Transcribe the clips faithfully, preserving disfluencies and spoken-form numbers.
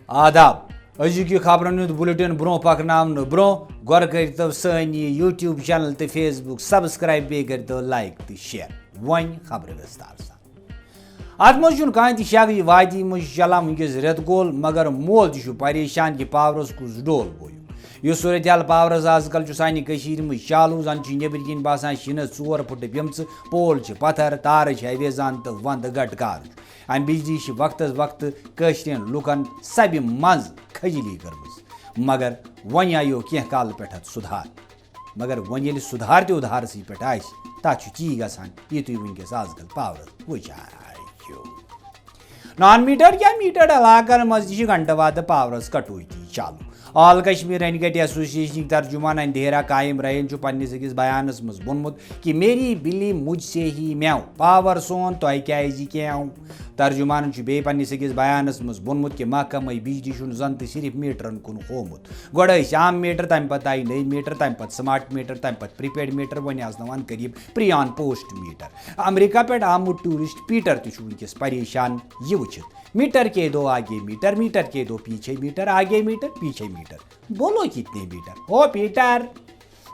آداب۔ أزیُک یہِ خبرن ہُنٛد بُلٹن برٛونٛہہ پکناونہٕ برٛونٛہہ گۄڈٕ کٔرۍتو سٲنۍ یہِ YouTube channel تہٕ Facebook subscribe، بیٚیہِ کٔرۍتو like تہٕ share۔ وۄنۍ خبرٕ وِستار سان۔ اتھ منٛز چھُنہٕ کانٛہہ تہِ شک، یہِ وادی منٛز چھُ چلان وٕنکیٚس رٮ۪تہٕ کول، مگر مول تہِ چھُ پریشان کہِ پاورس کُس ڈول گوٚو۔ یُس صورتحال پاورس آز کل چھُ سانہِ کٔشیٖرِ منٛز چالوٗ، زن چھِ نیٚبرۍ کِنۍ باسان شِنس ژور پھٕٹہٕ پیمژٕ، پول چھِ پتھر، تارٕ چھِ اویزان تہٕ ونٛدٕ گٹہٕ کار چھُ۔ امہِ بجلی چھِ وقتس وقتہٕ کٲشرٮ۪ن لُکن سبہِ منٛز کھجلی کٔرمٕژ، مگر وۄنۍ آیو کینٛہہ کالہٕ پٮ۪ٹھ اتھ سُدھار۔ مگر وۄنۍ ییٚلہِ سُدھار تہِ اُدھارسٕے پٮ۪ٹھ آسہِ، تتھ چھُ تی گژھان، یہِ تُہۍ وٕنکیٚس آز کل پاورس وٕچھان چھِو۔ نان میٹر یا میٹر علاقن منٛز تہِ چھِ گھنٹہٕ وادٕ پاورس کٹوتی چالوٗ۔ آل کشمیر رینگیٹ ایسوسیشنٕکۍ ترجمان اندھیرا قائم رین چھُ پننِس أکِس بیانس منٛز ووٚنمُت کہ میری بلی مجھ سے ہی میاؤں، پاور سون تۄہہِ کیازِ کیاؤں؟ ترجمانن چھُ بیٚیہِ پننِس أکِس بیانس منٛز ووٚنمُت کہ محکمے بجلی چھُنہٕ زن تہِ صرف میٹرن کُن ہومُت۔ گۄڈٕ ٲسۍ عام میٹر، تمہِ پتہٕ آیہِ نٔوۍ میٹر، تمہِ پتہٕ سمارٹ میٹر، تمہِ پتہٕ پریپیڈ میٹر، وۄنۍ آسنو ان قریب پریان پوسٹ میٹر۔ امریکہ پٮ۪ٹھ آمُت ٹورسٹ پیٹر تہِ چھُ وٕنکیٚس پریشان یہِ وٕچھِتھ، میٹر کے دو آگے میٹر، میٹر کے دو پیچھے میٹر، آگے میٹر، پیچھے میٹر، بولو کتنے میٹر ہو پیٹر؟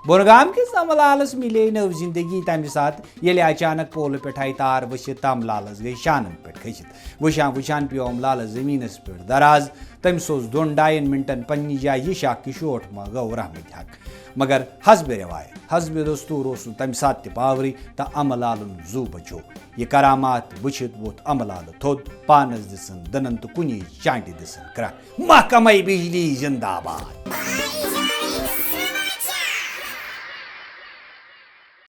بُرگام کِس امہٕ لالس مِلے نٔو زندگی تمہِ ساتہٕ، ییٚلہِ اچانک پولہٕ پٮ۪ٹھ آیہِ تار ؤسِتھ تہٕ امہٕ لالس گٔیہِ شانن پٮ۪ٹھ کھٔسِتھ۔ وٕچھان وٕچھان پیوٚو امہٕ لالس زٔمیٖنس پٮ۪ٹھ دراز۔ تٔمِس اوس دۄن ڈاین منٹن پننہِ جایہِ یہِ شک کہِ شوٹھ ما گوٚو رحمتِ حق۔ مگر حسب روایت، حسب دستور اوس نہٕ تمہِ ساتہٕ تہِ پاورٕے تہٕ امہٕ لالُن زُو بچو۔ یہِ کرامات وٕچھِتھ ووٚتھ امہٕ لالہٕ تھوٚد، پانس دِژٕن دٕنن تہٕ کُنی چانٹہِ دِژٕن کرٛکھ۔ محکمے بجلی زندہ باد۔